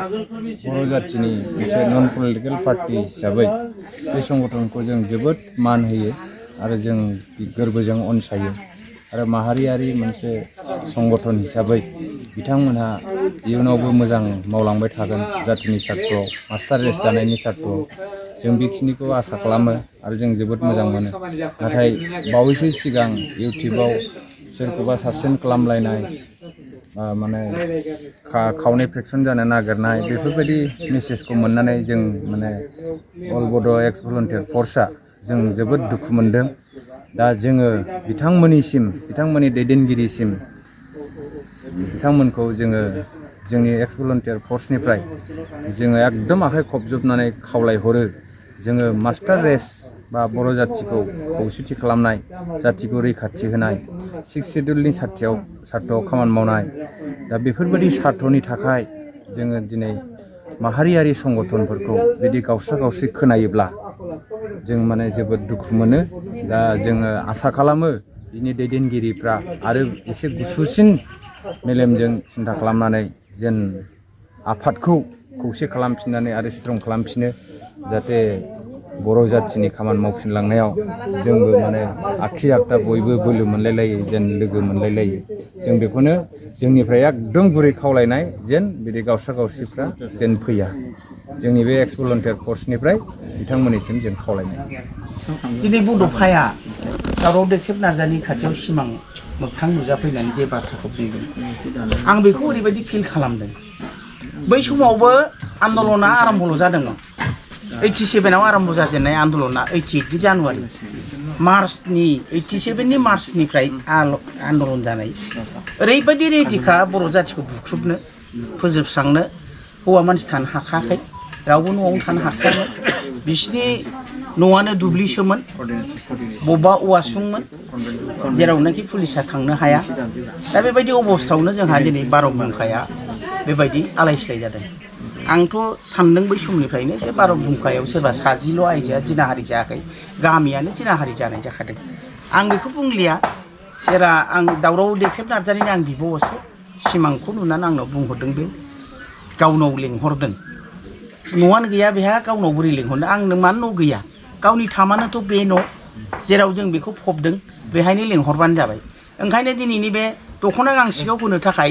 बर' जाथिनि मोनसे नन political party हिसाबै बे संगठनखौ जों जोबोद मान होयो आरो जों गोरबोजों अनसायो आरो माहारियारि मोनसे संगठन हिसाबै बिथांमोनहा इयुनावबो मोजां मावलांबाय थागोन जातिनि सार्थ'आव मास्टार रेस दानायनि सार्थ'आव जों बेखिनिखौ आसा खालामो आरो जों जोबोद मोजां मोनो। नाथाय बावैसो सिगां इउटिउबाव सोरखौबा सासपेन्ड खालामलायनाय माने खावनै फ्रेक्सन जानो नागिरनाय बेफोरबायदि मेसेजखौ मोननानै जों माने अल बड' एक्स भलन्टियार फर्सआ जों जोबोद दुखु मोनदों। दा जोङो बिथांमोननि दैदेनगिरिसिम बिथांमोनखौ जोङो जोंनि एक्स भलन्टियार फर्सनिफ्राय जोङो एकदम आखाइ खबजोबनानै खावलायहरो जोङो मास्टार रेस बा बर' जाथिखौ खौसेथि खालामनाय जातिखौ रैखाथि होनाय 6 सिडिउलनि सार्थ'आव खामानि मावनाय दा बेफोरबायदि सार्थ'नि थाखाय जोङो दिनै माहारियारि संगठनफोरखौ बिदि गावस्रा खोनायोब्ला जों माने जोबोद दुखु मोनो। दा जोङो आसा खालामो बिनि दैदेनगिरिफ्रा आरो एसे गुसुसिन मेलेमजों सिन्था खालामनानै जेन आफादखौ खौसे खालामफिननानै आरो स्ट्रं खालामफिनो जाहाथे बर' जाथिनि खामानि मावफिनलांनायाव जोंबो माने आगसि आगदा बयबो बोलो मोनलायलायो जेन लोगो मोनलायलायो जों बेखौनो जोंनिफ्राय एकदम गुरै खावलायनाय जेन बिदि गावस्राफ्रा जेन फैया जोंनि बे एक्स भलन्टियार फर्सनिफ्राय बिथांमोननिसिम जों खावलायनाय। दिनै बड'फाया दावराव दैखेब नार्जारिनि खाथियाव सिमां मोगथां नुजाफैनानै जे बाथ्राखौ बुंदों आं बेखौ ओरैबायदि फिल खालामदों बै समावबो आन्दलना आरम्भल' जादोंमोन 87आव आरम्भ जाजेननाय आन्दलना 88 जानुवारि मार्चनि 87नि मार्चनिफ्राय आन्दलन जानाय ओरैबायदि रेडिखा बर' जाथिखौ बुख्रुबनो फोजोबस्रांनो हौवा मानसि थानो हाखायाखै रावबो न'आवनो थानो हाखायामोन बिसिनि न'आनो दुब्लिसोमोन बबेबा औवासुंमोन जेरावनाखि पुलिसा थांनो हाया दा बेबायदि अबस्थायावनो जोंहा दिनै 12 बुंखाया बेबायदि आलाय सिलाय जादों। आंथ' सानदों बै समनिफ्रायनो जे 12 बुंखायाव सोरबा साजिल' आइजोआ जिनाहारि जायाखै गामियानो जिनाहारि जानाय जाखादों। आं बेखौ बुंलिया जेरा आं दावराव दैखेब नार्जारिनि आं बिब' असे सिमांखौ नुनानै आंनाव बुंहरदों बे गावनाव लेंहरदों न'आनो गैया बेहा गावनाव बोरै लेंहरनो आंनो मानो न' गैया गावनि थामानोथ' बे न' जेराव जों बेखौ फबदों बेहायनो लेंहरबानो जाबाय। ओंखायनो दिनैनि बे दख'ना गांसेयाव होनो थाखाय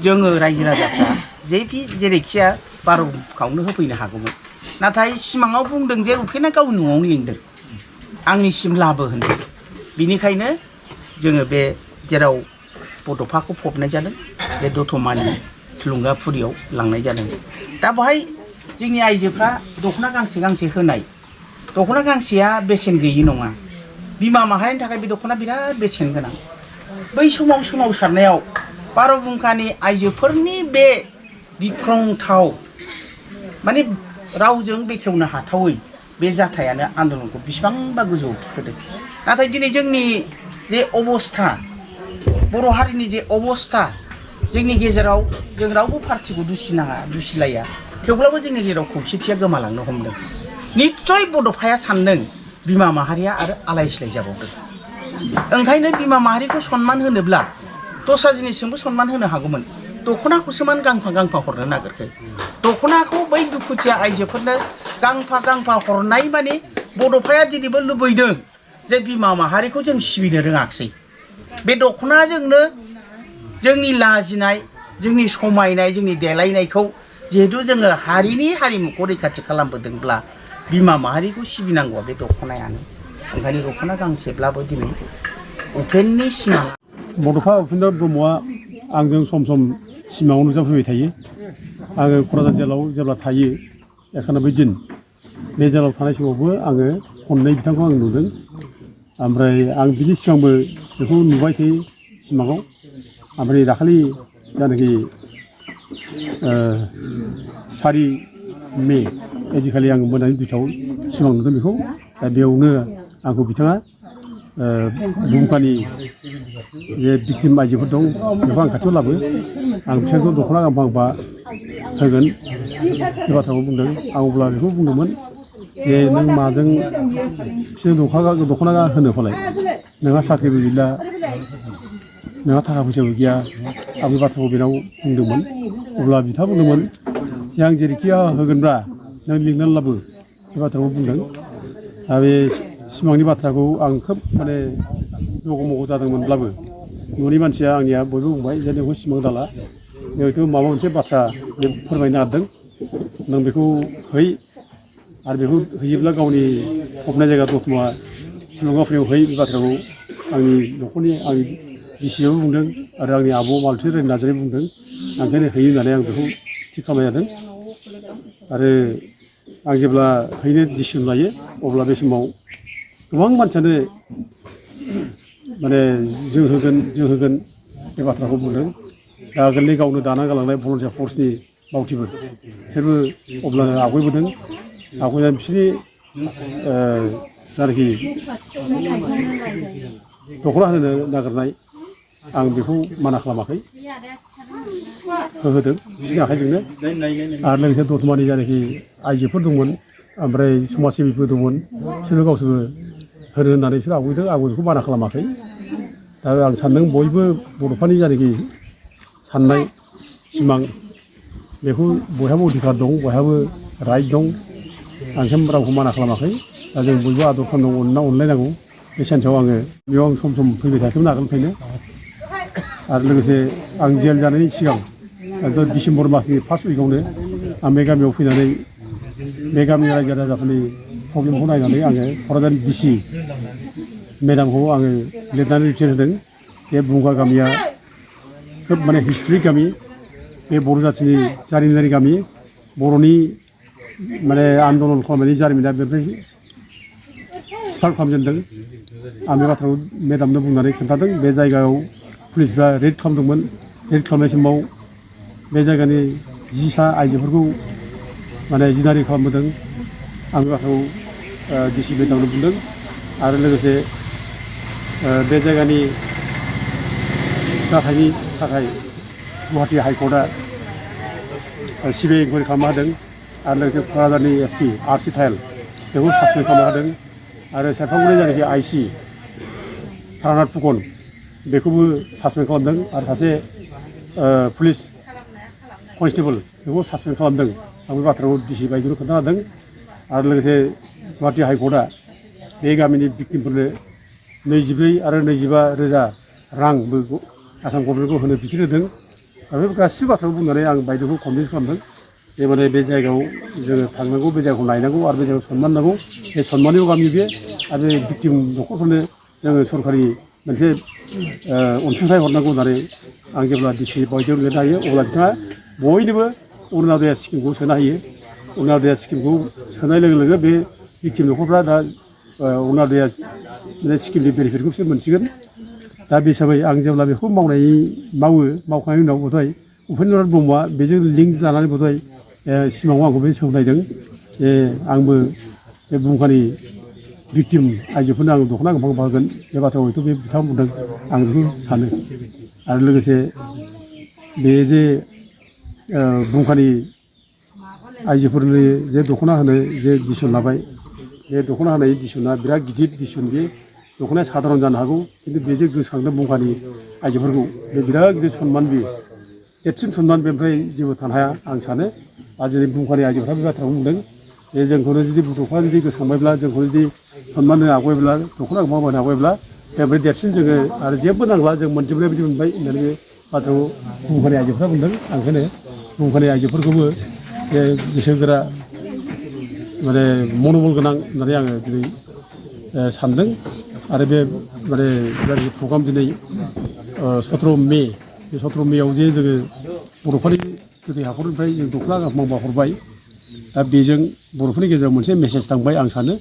जोङो रायजो राजाफ्रा जेरैखिया 12 बुंखायावनो होफैनो हागौमोन नाथाय सिमाङाव बुंदों जे उपेना गावनि न'आवनो लिंदों आंनिसिम लाबो होनदों बिनिखायनो जोङो बे जेराव बड'फाखौ फबनाय जादों बे दतमानि थुलुंगाफुरियाव लांनाय जादों। दा बेहाय जोंनि आइजोफ्रा दख'ना गांसे होनाय दख'ना गांसेया बेसेन गैयि नङा बिमा माहारिनि थाखाय बे दख'ना बिराद बेसेन गोनां। बै समाव सोमावसारनायाव 12 बुंखानि आइजोफोरनि बे गिख्रंथाव माने रावजों बेखेवनो हाथावै बे जाथायानो आन्दलनखौ बेसेबांबा गोजौआव थिखोदों। नाथाय दिनै जोंनि जे अबस्था बर' हारिनि जे अबस्था जोंनि गेजेराव जों रावबो पार्टिखौ दुसिलाया थेवब्लाबो जोंनि गेजेराव खौसेथिया गोमालांनो हमदों। निस्सय बड'फाया सानदों बिमा माहारिया आरो आलाय सिलाय जाबावदों। ओंखायनो बिमा माहारिखौ सनमान होनोब्ला दस्रा जिनिसजोंबो सनमान होनो हागौमोन दख'नाखौसो मान गांफा हरनो नागिरखो दख'नाखौ बै दुखुथिया आइजोफोरनो गांफा हरनाय माने बड'फाया दिनैबो लुबैदों जे बिमा माहारिखौ जों सिबिनो रोङाखिसै बे दख'नाजोंनो जोंनि लाजिनाय जोंनि समायनाय जोंनि देलायनायखौ जिहेतु जोङो हारिमुखौ रैखाथि खालामबोदोंब्ला बिमा माहारिखौ सिबिनांगौआ बे दख'नायानो। ओंखायनो दख'ना गांसेब्लाबो दिनै उपेननि सिमां बड'फा उपेन्द्र ब्रह्मआ आंजों सम सिमाङाव नुजाफैबाय थायो। आङो क'क्राझार जेलाव जेब्ला थायो 91 दिन बे जेलाव थानाय समावबो आङो खननै बिथांखौ आं नुदों। ओमफ्राय आं बिनि सिगांबो बेखौ नुबाय थायो सिमाङाव। ओमफ्राय दाखालि जानाखि 4 मे आजिखालि आं मोनानि 2टायाव सिमां नुदों बेखौ दा बेयावनो आंखौ बिथाङा बुहुमखानि जे भिक्टिम आइजोफोर दं बेखौ आं खाथियाव लाबो आं बिसोरखौ दख'ना गांफा होगोन बे बाथ्राखौ बुंदों। आं अब्ला बेखौ बुंदोंमोन जे नों माजों बिसोर दख'ना होनो फालाय नोंहा साख्रिबो गैला नोंहा थाखा फैसाबो गैया आं बे बाथ्राखौ बेनाव बुंदोंमोन। अब्ला बिथाङा बुंदोंमोन आं जेरैखि होगोनब्ला नों लिंनानै लाबो बे बाथ्राखौ बुंदों दा बे सिमांनि बाथ्राखौ आं खोब माने मग' मग' जादोंमोनब्लाबो न'नि मानसिया आंनिया बयबो बुंबाय जे नोंखौ सिमां दाला नोंथ' माबा मोनसे बाथ्रा फोरमायनो नागिरदों नों बेखौ है आरो बेखौ होयोब्ला गावनि फबनाय जायगा दतमा थुलुंगाफुरियाव है बे बाथ्राखौ आंनि न'खरनि आंनि बिसियाबो बुंदों आरो आंनि आब' मालथि नार्जारि बुंदों ओंखायनो हैयो होननानै आं बेखौ थि खालामनाय जादों आरो आं जेब्ला हैनो डिसिसन लायो अब्ला बे समाव गोबां मानसियानो माने जों होगोन बे बाथ्राखौ बुंदों दा आगोलनि गावनो दाना गालांनाय भलन्टियार फर्सनि मावथिफोर बिसोरबो अब्लानो आवगायबोदों आवगायनानै बिसोरनि जायनाखि दख'ना होनो नागिरनाय आं बेखौ माना खालामाखै होहोदों बिसोरनि आखाइजोंनो आरो लोगोसे दतमानि जायनाखि आइजोफोर दंमोन ओमफ्राय समाज सिबिफोर दंमोन बिसोरबो गावसोरबो होनो होननानै बिसोर आवगायदों आंबो बेखौ माना खालामाखै दा आं सान्दों बयबो बड'फानि जायनाखि साननाय सिमां बेखौ बयहाबो अधिकार दं बयहाबो राइट दं आं रावखौ माना खालामाखै दा जों बयबो आदर खालामनांगौ अनलायनांगौ बे सानसेयाव आङो बेयाव आं सम सम फैबाय थायाखैमोन आगोलनिफ्रायनो आरो लोगोसे आं जेल जानायनि सिगां डिसेम्बर मासनि फार्स्ट उइकआवनो आं बे गामियाव फैनानै बे गामिनि रायजो राजाफोरनि प्रब्लेमखौ नायनानै आङो क'क्राझार डिसि मेडामखौ आङो लिरनानै रिटेन होदों बे बुंगा गामिया खोब माने हिस्ट'रिक गामि बे बर' जाथिनि जारिमिनारि गामि बर'नि माने आन्दलन खालामनायनि जारिमिना बेनिफ्राय स्टार्ट खालामजेनदों आं बे बाथ्राखौ मेडामनो बुंनानै खोन्थादों बे जायगायाव पुलिसफ्रा रेड खालामदोंमोन रेड खालामनाय समाव बे जायगानि 10सा आइजोफोरखौ माने जिनाहारि खालामबोदों आं बे बाथ्राखौ डिसि मेडामनो बुंदों आरो लोगोसे बे जायगानि जाथायनि थाखाय गुवाहाटि हाइकर्टआ सिबिआइ इनकुवारि खालामना होदों आरो लोगोसे क'क्राझारनि एसपि आर.सि. थायेल बेखौ सासपेन्ड खालामना होदों आरो सेरफांगुरिनि जायनाखि आइ.सि. तारानाथ फुकन बेखौबो सासपेन्ड खालामदों आरो सासे पुलिस कनस्टेबल बेखौ सासपेन्ड खालामदों आं बे बाथ्राखौ डिसि बायदिनो खोन्थाना होदों आरो लोगोसे गुवाहाटि हाइकर्टआ बे गामिनि भिक्टिमफोरनो 24 आरो 25 रोजा रांबो आसाम गभर्नमेन्टखौ होनो बिथोन होदों आरो बे गासिबो बाथ्राखौ बुंनानै आं बायद'खौ कनभिन्स खालामदों जे माने बे जायगायाव जोङो थांनांगौ बे जायगाखौ नायनांगौ आरो बे जायगायाव सनमान नांगौ बे सनमाननिबो गामि बे आरो बे भिक्टिम न'खरफोरनो जोङो सरकारि मोनसे अनसुंथाइ हरनांगौ होननानै आं जेब्ला डिसि बायदियाव लिरनो हायो अब्ला बिथाङा बयनोबो अरुन'दय स्किमखौ सोना होयो अरुन'दय स्किमखौ सोनाय लोगो लोगो बे भिक्टिम न'खरफ्रा दा अरुन'दय स्किमनि बेनिफिटखौ बिसोर मोनसिगोन दा बे हिसाबै आं जेब्ला बेखौ मावखांनायनि उनाव बधय उपेन्द्रनाथ ब्रह्मआ बेजों लिंक जानानै बधय सिमाङाव आंखौ बे सोंनायदों जे आंबो बे बुहुमखानि भिक्टिम आइजोफोरनो आं दख'ना गांफा गांफा होगोन बे बाथ्राखौ हयथ' बे बिथाङा बुंदों आं बेखौ सानो आरो लोगोसे बे जे बुहुमखानि आइजोफोरनो जे दख'ना होनो जे डिसिसन लाबाय बे दख'ना होनाय डिसिसना बिराद गिदिर डिसिसन बे दख'नाया साधारन जानो हागौ खिन्थु बे जे गोसोखांदों बुहुमखानि आइजोफोरखौ बे बिराद गिदिर सनमान बियो देरसिन सनमान बेनिफ्राय जेबो थानो हाया आं सानो आरो जेरै बुहुमखानि आइजोफ्रा बे बाथ्राखौ बुंदों जे जोंखौनो जुदि बड'फा जुदि गोसोखांबायब्ला जोंखौ जुदि सनमान होनो हागौब्ला दख'ना गांफा होनो हागौब्ला बेनिफ्राय देरसिन जोङो आरो जेबो नांला जों मोनजोबनाय बायदि मोनबाय होननानै बे बाथ्राखौ बुहुमखानि आइजोफ्रा बुंदों आं ओंखायनो बुहुमखानि आइजोफोरखौबो बे गोसोगोरा माने मनबल गोनां होननानै आङो दिनै सानदों आरो बे माने जायनाखि प्रग्राम दिनै 17 मे बे 17 मेआव जे जोङो बर'फोरनि गोथै हाखरनिफ्राय जों दख'ना गांफा हरबाय दा बेजों बर'फोरनि गेजेराव मोनसे मेसेज थांबाय आं सानो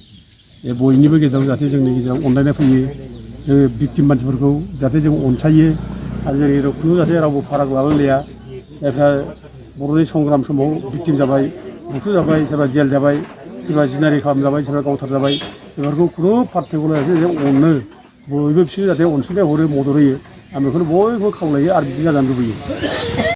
बयनिबो गेजेराव जाहाथे जोंनि गेजेराव अनलायनाय फैयो जोङो भिक्टिम मानसिफोरखौ जाहाथे जों अनसायो आरो जोंनि खुनु जाहाथे रावबो फाराग लालायलाया जायफ्रा बर'नि संग्राम समाव भिक्टिम जाबाय बुथारजाबाय सोरबा जेल जाबाय सोरबा जिनाहारि खालामजाबाय सोरबा गावथारजाबाय बेफोरखौ खुनु पार्टिखौ लायाखै अनो बयबो बिसोर जाहाथे अनसुंथाइ हरो मदद होयो आं बेखौनो बयबो खावलायो आरो बिदि जाजानो लुबैयो